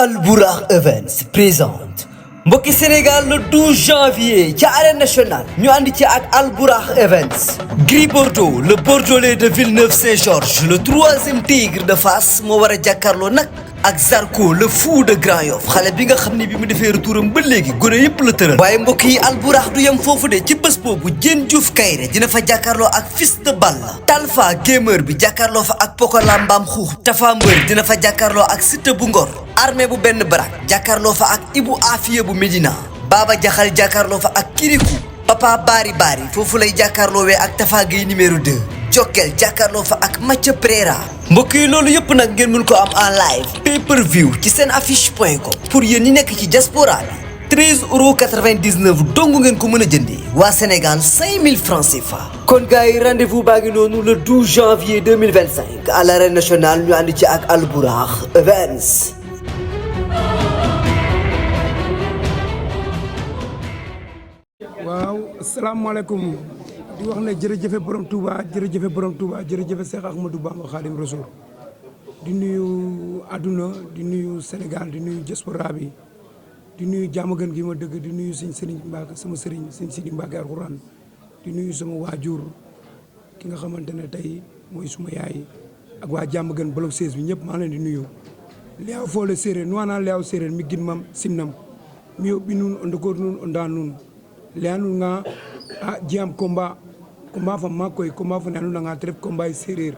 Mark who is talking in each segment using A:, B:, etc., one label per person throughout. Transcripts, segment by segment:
A: Albourakh Events présente mbokki Sénégal le 12 janvier ci arène nationale ñu ànd ci ak Albourakh Events. Gris Bordeaux le Bordelais de Villeneuve-Saint-Georges le troisième tigre de Fass moo war a jàkkaarloo nag ak Zarko le fou de Grand Yoff xale bi nga xam ne bi mu defee retouram ba léegi gone yëpp la tëral. waaye mbokk yi Albourakh du yem foofu de ci bés boobu Diène Diouf Kaïré dina fa jàkkaarloo ak Fils de Balla. Talfa gamer bi jàkkaarloo fa ak Pokola Mbaam Xuux. Tafa Mbër dina fa jàkkaarloo ak Siteu bu Ngor. Armée bu benn barak jàkkaarloo fa ak Ibou Afia bu Médina. Baba Jaxal jàkkaarloo fa ak Kirikou. Papa Bari Bari foofu lay jàkkaarloowee ak Tafa Gueye numéro 2. Jokkel jàkkaarloo fa ak Mathieu Préra. mbokk yi loolu yëpp nag ngeen mën ko am en live pay per view ci seen affiche.com. pour yéen ñi nekk ci diaspora bi 13,99 € dong ngeen ko mën a jëndee. waa Sénégal 5000 francs CFA. kon gars yi rendez-vous baa ngi noonu le 12 janvier 2025 à l'arène nationale ñu ànd ci ak Albourakh Events.
B: waaw asalaamaaleykum di wax ne jërëjëfe borom Touba jërëjëfe borom Touba jërëjëfe Cheikh Ahmadou Bamba Khadim Rasoul di nuyu àdduna di nuyu Sénégal di nuyu diaspora bi di nuyu Diamaguène gi ma dëgg di nuyu sëñ Serigne Mbacke sama Serigne sëñ Sidi Mbacke Alxuraan di nuyu sama waajur ki nga xamante ne tey mooy suma yaay ak waa Diamaguène bloc 16 bi ñëpp maa leen di nuyu leew foole séeréer nuwaanaa leew séeréer mi gin mam simnam mi yóbbi nun ondokoor nun ondaa nun leyanul nga a jiyam combat fa makoy combat fa ne andoona nga te ref combat séeréer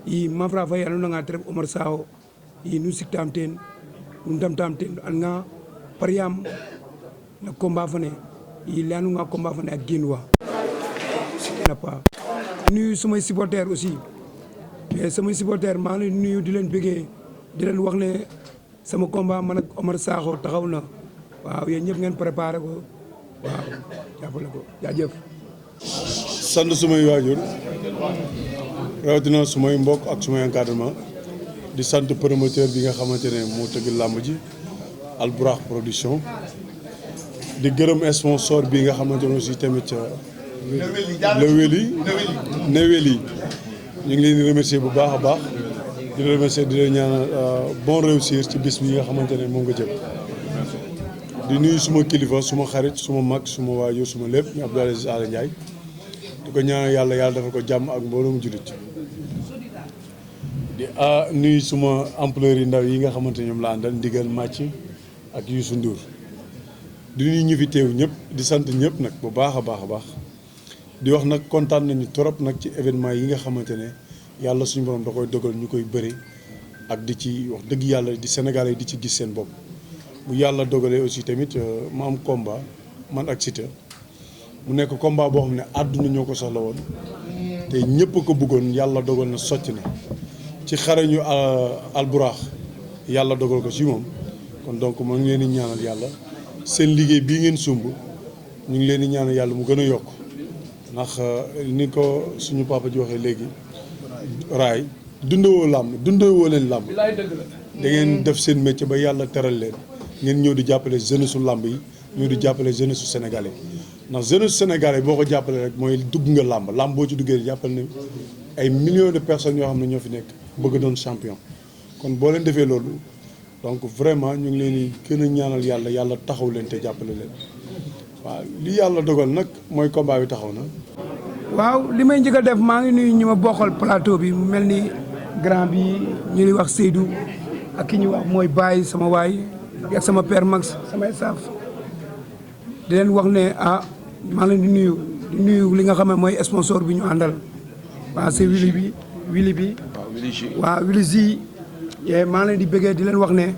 B: i mafra fa andoona nga te ref Omar Sao i nu siktam teen nu ndamtam teen an nga par yam na combat fa ne i leyanu nga combat fa ne ak geen wa sikena pa nuyu samay supporter aussi mais samay supporter maa ngi leen nuyu di leen bëggee di leen wax ne sama combat man ak Omar Sakho taxaw na waaw yéen ñëpp ngeen préparé ko waaw jàppale ko jaajëf.
C: sant sumay waajur rawatina sumay mbokk ak sumay encadrement di sant promoteur bi nga xamante ne moo tëgg làmb ji Albourakh production di gërëm sponsor bi nga xamante ne aussi tamit Neweli ñu ngi leen di remercier bu baax a baax di la remercier di leen ñaanal bon réussir ci bis bi nga xamante ne moom nga jëm. di nuyu suma kilifa suma xarit suma mag suma waajur suma lépp ñu Abdou Aziz Ala Ndiaye di ko ñaan yàlla dafa ko jàmm ak mbooloo jullit di nuyu suma ampleur yi ndaw yi nga xamante ñoom la àndal ndigal màcc ak Youssou Ndour di nuyu ñu fi teew ñëpp di sant ñëpp nag bu baax a baax di wax nag kontaan nañu trop nag ci événement yi nga xamante ne yàlla suñu borom da koy dogal ñu koy bëri ak di ci wax dëgg yàlla di Sénégalais di ci gis seen bopp. bu yàlla dogalee aussi tamit ma am combat man ak Siteu mu nekk combat boo xam ne àdduna ñoo ko soxla woon te ñëpp ko bëggoon yàlla dogal na socc na ci xarañu Albourakh yàlla dogal ko ci moom kon donc ma ngi leen di ñaanal yàlla seen liggéey bii ngeen sumb ñu ngi leen di ñaanal yàlla mu gën a yokk ndax ni ko suñu papa ji waxee léegi raay dundewoo làmb dundewoo leen làmb da ngeen def seen métier ba yàlla teral leen ngeen ñëw di jàppale jeunesse su làmb yi ñëw di jàppale jeunesse su sénégalais ndax jeunesse su sénégalais boo ko jàppale rek mooy dugg nga làmb boo ci duggee jàppale ne ay millions de personnes yoo xam ne ñoo fi nekk bëgg doon champion kon boo leen defee loolu donc vraiment ñu ngi leen di gën a ñaanal yàlla taxaw leen te jàppale leen waaw li yàlla dogal nag mooy combat bi taxaw na.
B: waaw li may njëkk a def maa ngi nuyu ñu ma bokkal plateau bi mu mel ni grand bi ñu ngi wax Seydou ak ki ñu wax mooy Baye sama waay. ak sama père Max samay saaf di leen wax ne maa leen di nuyu li nga xam ne mooy sponsor bi ñu àndal waaw c'est Wili bi waaw Wili Zi maa leen di bëggee di leen wax ne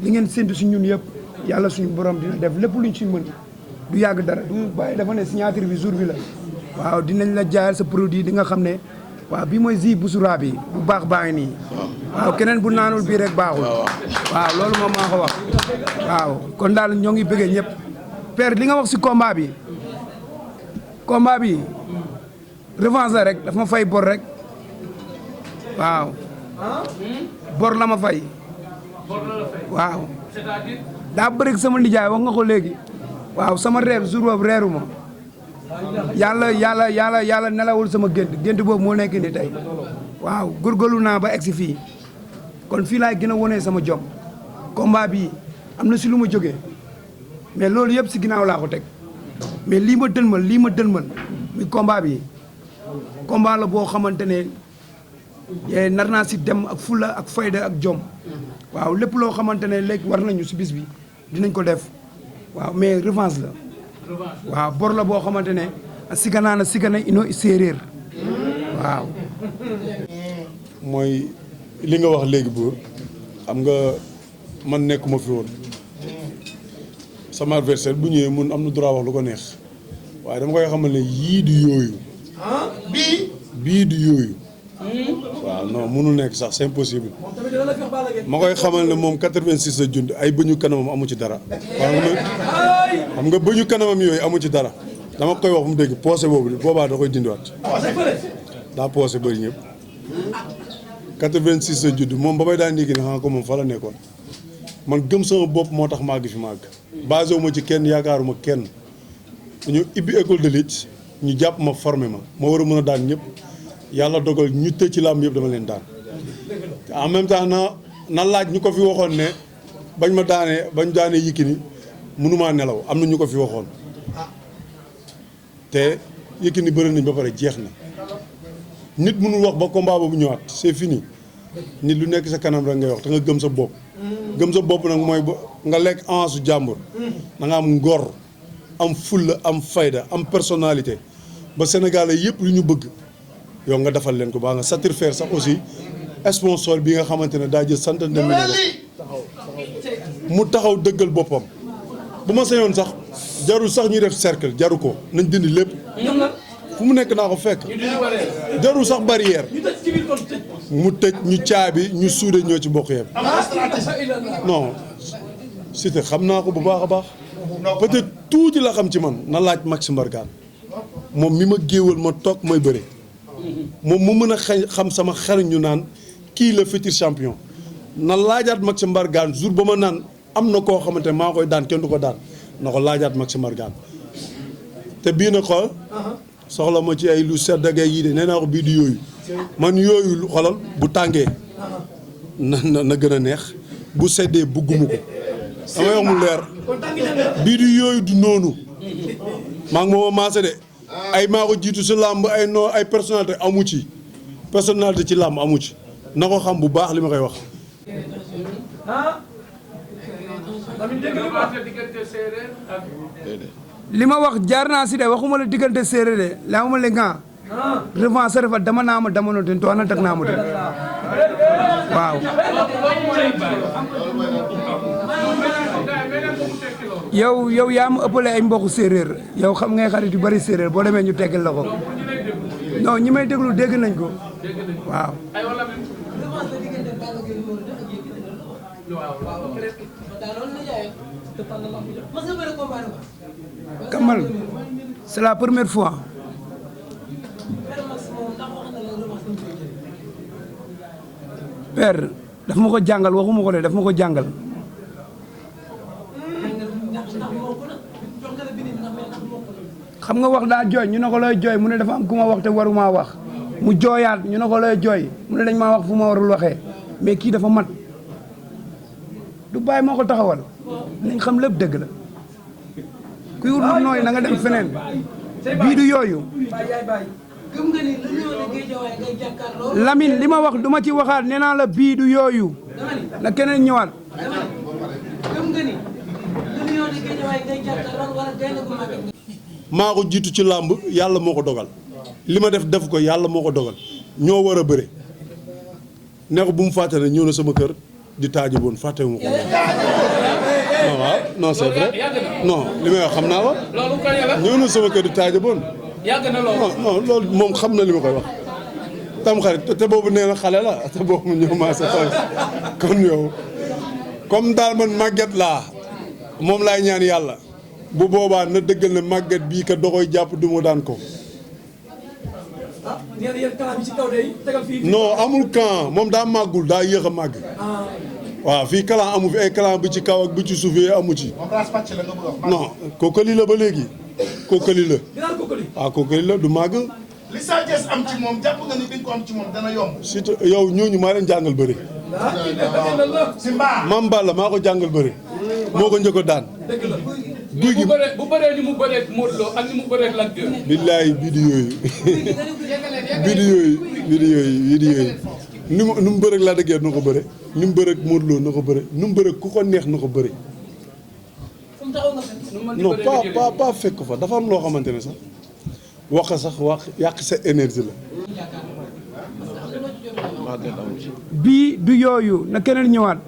B: li ngeen séntu si ñun yëpp yàlla suñu borom dina def lépp luñ ci mën du yàgg dara du bàyyi dafa ne signature bi jour bi la waaw dinañ la jaayal sa produit di nga xam ne waaw bi mooy Zi Boussura bi bu baax baa ngi nii waaw keneen bu naanul bii rek baaxul waaw loolu moom maa ko wax waaw kon daal ñoo ngi bëggee ñëpp père li nga wax si combat bi revanche la rek dafa ma fay bor rek waaw bor la ma fay waaw daa bëri sama nijaay wax nga ko léegi waaw sama reer jour boobu reeru ma yàlla nelawul sama gént boobu moo nekk ni tey waaw góorgóorlu naa ba egsi fii kon fii laay gën a wone sama jom combat bi am na si lu ma jógee mais loolu yëpp si ginnaaw laa ko teg mais lii ma dënmal muy combat bi combat la boo xamante ne nar naa si dem ak fulla ak fayda ak jom waaw lépp loo xamante ne léegi war nañu si bis bi dinañ ko def waaw mais revanche la waaw bor la boo xamante ne a siganaana sigana ino séeréer waaw
C: mooy li nga wax léegi buur xam nga man nekkuma fi woon sama adversaire bu ñëwee mun am na droit wax lu ko neex waaye dama koy xamal ne yii du yooyu bii du yooyu waaw non mënul nekk sax c'est impossible ma koy xamal ne moom 86 la jund ay bëñu kanamam amu ci dara xam nga bëñu kanamam yooyu amu ci dara dama koy wax mu dégg poosé boobu boobaa da koy dindiwaat daa poosé bëri ñëpp 86 la judd moom ba may daan ndéegi ne xam ko moom fa la nekkoon man gëm sama bopp moo tax màgg fi màgg basé wu ma ci kenn yaakaaruma kenn ñu ibbi école de lutte ñu jàpp ma formé ma war a mën a daan ñëpp yàlla dogal ñu tëj ci làmb yëpp dama leen daan en même temps na laaj ñu ko fi waxoon ne bañ daanee Yékini mënumaa nelaw am na ñu ko fi waxoon te Yékini bëri nañ ba pare jeex na nit mënul wax ba combat boobu ñëwaat c'est fini nit lu nekk sa kanam rek ngay wax te nga gëm sa bopp gëm sa bopp nag mooy ba nga lekk avance su jàmbur da nga am ngor am fulla am fayda am personnalité ba Sénégalais yëpp lu ñu bëgg yow nga defal leen ko baa nga satisfaire sax aussi sponsor bi nga xamante ne daa jël centaine de millions mu taxaw dëggal boppam bu ma sañoon sax jarul sax ñuy def cercle jaru ko nañ dindi lépp fu mu nekk naa ko fekk jarul sax barrière mu tëj ñu caabi ñu suude ñoo ci bokk yem non Siteu xam naa ko bu baax a baax peut-être tuuti la xam ci man na laaj Max Mbargane moom mi ma géewal ma toog may bëre moom mu mën a xam sama xel ñu naan kii la futur champion na laajaat Max Mbargane jour ba ma naan am na koo xamante ne maa koy daan kenn du ko daan na ko laajaat Max Mbargane te bii na xool soxla ma ci ay lu sedd ak yii de nee naa ko bii di yooyu man yooyu xolal bu tàngee na gën a neex bu seddee bugguma ko dama wax mu leer bii di yooyu du noonu maa ngi mooma maase de ay maa ko jiitu si làmb ay noo ay personnalité amu ci personnalité ci làmb amu ci na ko xam bu baax li ma koy wax
B: li ma wax jaar naa si de waxuma la diggante séeréer de laa ma le nga revanche refa dama naama damano ten to ana tak naamo ten waaw yow yaa ma ëppale ay mbokku séeréer yow xam ngay xarit yu bari séeréer boo demee ñu teggal la ko non ñi may déglu dégg nañ ko waaw Kamal c'est la première fois père daf ma ko jàngal waxuma ko de daf ma ko jàngal xam nga wax daa jooy ñu ne ko looy jooy mu ne dafa am ku ma wax te waruma wax mu jooyaat ñu ne ko looy jooy mu ne dañ maa wax fu ma warul waxee mais kii dafa mat du bàyyi moo ko taxawal nañ xam lépp dëgg la kuy wut lu nooy na nga dem feneen bii du yooyu Lamine li ma wax du ma ci waxaat nee naa la bii du yooyu na keneen ñëwaat
C: maa ko jiitu ci làmb yàlla moo ko dogal li ma def ko yàlla moo ko dogal ñoo war a bëre ne ko bu mu fàtte ne ñëw na sama kër di taaji boon fàtte mu ko non waaw non c'est vrai non li may wax xam naa ko ñëw na sama kër di taaji boon non loolu moom xam na li ma koy wax tam xarit te boobu nee na xale la te boobu mu ñëw maa sa kon yow comme daal man màgget laa moom laay ñaan yàlla bu boobaa na dëggal ne màgget bii ka doxoy jàpp du ma daan ko non amul camp moom daa màggul daa yéex a màgg waaw fii clan amu fi ay clan bi ci kaw ak bi ci suuf yi amu ci non kookali la ba léegi kookali la waaw kookali la du màgg
D: li Sa Thiès am ci moom jàpp nga ni dañ ko am ci moom dana yomb
C: surtout yow ñooñu maa leen jàngal bëri Mame Balla maa ko jàngal bëri moo ko njëkk a daan. guy gi
D: bu bëree ni mu bëree Modou Lo ak ni mu bëree Lac 2.
C: billaay vidéo yi ni mu bëreeg Lac de Guiers na ko bëre ni mu bëreeg Modou Lo na ko bëre ni mu bëreeg ku ko neex na ko bëre. non pas fekk fa dafa am loo xamante ne sax wax yàq sa énergie la.
B: bii du yooyu na keneen ñëwaat.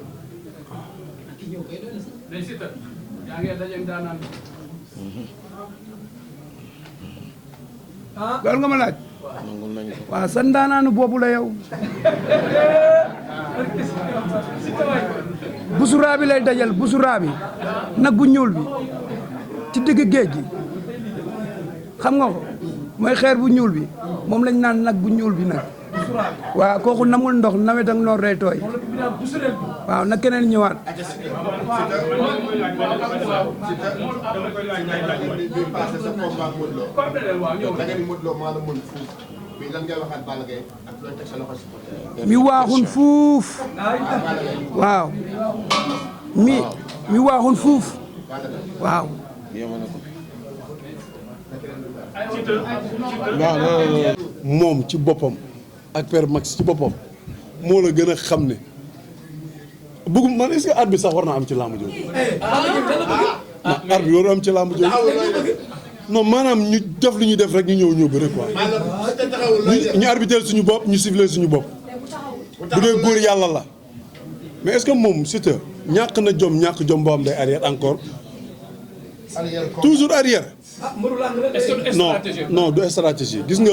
B: loolu nga ma laaj. waaw sa ndaanaanu boobu la yow. busuraa bi lay dajal busuraa bi nag bu ñuul bi ci digg géej gi xam nga ko mooy xeer bu ñuul bi moom lañ naan nag bu ñuul bi nag. waaw kooku namul ndox nawet ak noor day tooy. waaw na keneen ñëwaat. mi waaxun fuuf. waaw. mi waaxun fuuf. waaw.
C: moom ci boppam ak Père Max ci boppam moo la gën a xam ne bëgg man est-ce que arbitre sax war naa am ci làmb jooju. arbitre war am ci làmb jooju. non maanaam ñu def lu ñuy def rek ñu ñëw bëre quoi. ñu arbitrer suñu bopp ñu siffler suñu bopp bu dee góor yàlla la mais est-ce que moom Siteu ñàkk na ñàkk jom boo am day arrière encore toujours arrière. non du stratégie gis nga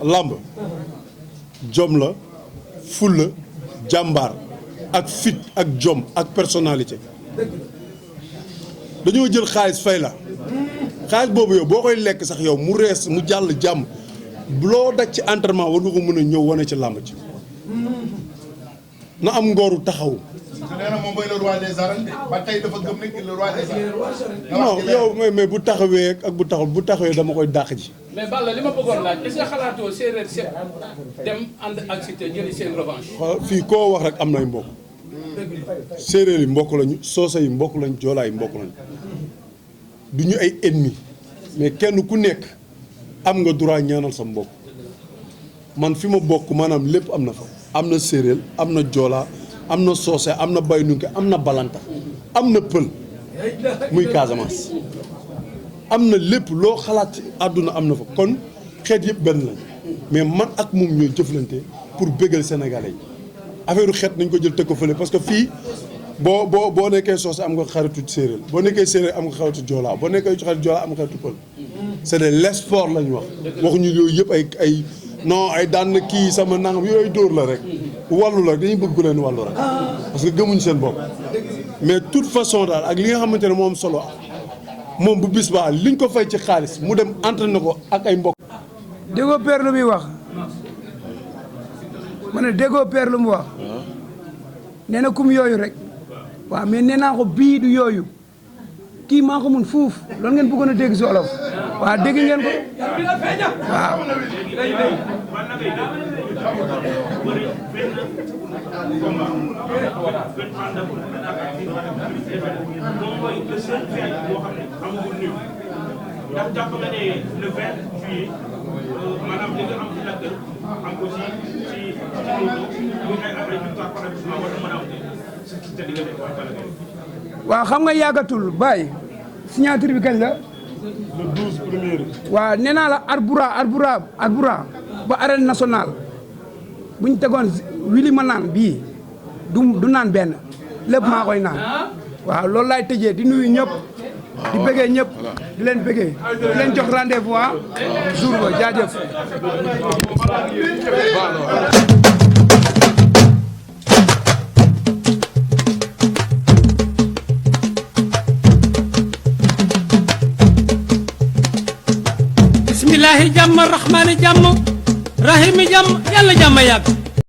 C: làmb jom la fulla jàmbaar ak fit ak jom ak personnalité dañoo jël xaalis fay la xaalis boobu yow boo koy lekk sax yow mu rees mu jàll jàmm loo daj ci entraînement war nga ko mën a ñëw wane ci làmb ci na am ngooru taxaw.
E: nee na moom mooy le roi des arènes ba tey dafa gëm ne le roi des arènes.
C: non yow mais bu taxawee ak bu taxawee dama koy dàq ji.
D: mais Balla li ma bëggoon laaj est-ce que xalaatoo séeréer set dem ànd ak Siteu jëli seen revanche.
C: fii koo wax rek am nay mbokk séeréer yi mbokk lañu soose yi mbokk lañu joolaa yi mbokk lañu du ñu ay ennemis mais kenn ku nekk am nga droit ñaanal sa mbokk man fi ma bokk maanaam lépp am na fa. am na séeréer am na joolaa am na soose am na baynunke am na balanta am na pël muy Casamance am na lépp loo xalaat ci àdduna am na fa kon xeet yëpp benn lañ mais man ak moom ñooy jëflante pour bégal sénégalais yi affaire xeet nañ ko jël teg ko fële parce que fii boo nekkee soose am nga xaritu séeréer boo nekkee séeréer am nga xaritu joolaa boo nekkee xaritu joolaa am nga xaritu pël c'est de l'esport lañ wax waxuñu yooyu yëpp ay non ay daan na kii sama nangam yooyu dóor la rek wàllu la dañuy bëgg ku leen wàllu rek parce que gëmuñ seen bopp mais toute façon daal ak li nga xamante ne moom solo moom bu bis baa liñ ko fay ci xaalis mu dem entraîné ko ak ay mbokk.
B: déggoo père lu muy wax ma ne déggoo père lu mu wax nee na kum yooyu rek waaw mais nee naa ko bii du yooyu kii maa ko mun fuuf loolu ngeen bëggoon a dégg si olof waaw dégg ngeen ko waaw.
F: ndax jàpp nga ne le 20 juillet maanaam li nga am ci Lac 2 am ko ci muy ay victoire par avertissement war na mën a am te diggante waa Balla Gaye.
B: waaw xam nga yàggatul Baye signature bi kañ la.
C: le 12 premier.
B: waaw nee naa la Arboura ba arène nationale bu ñu tegoon wili ma naan bii du naan benn lépp maa koy naan waaw loolu laay tëjee di nuyu ñëpp. di bëggee ñëpp di leen bëggee di leen jox rendez-vous jour ba jaajëf.
G: bismillahi jàmm rahmaani jàmm rahimi jàmm yàlla jàmm yàgg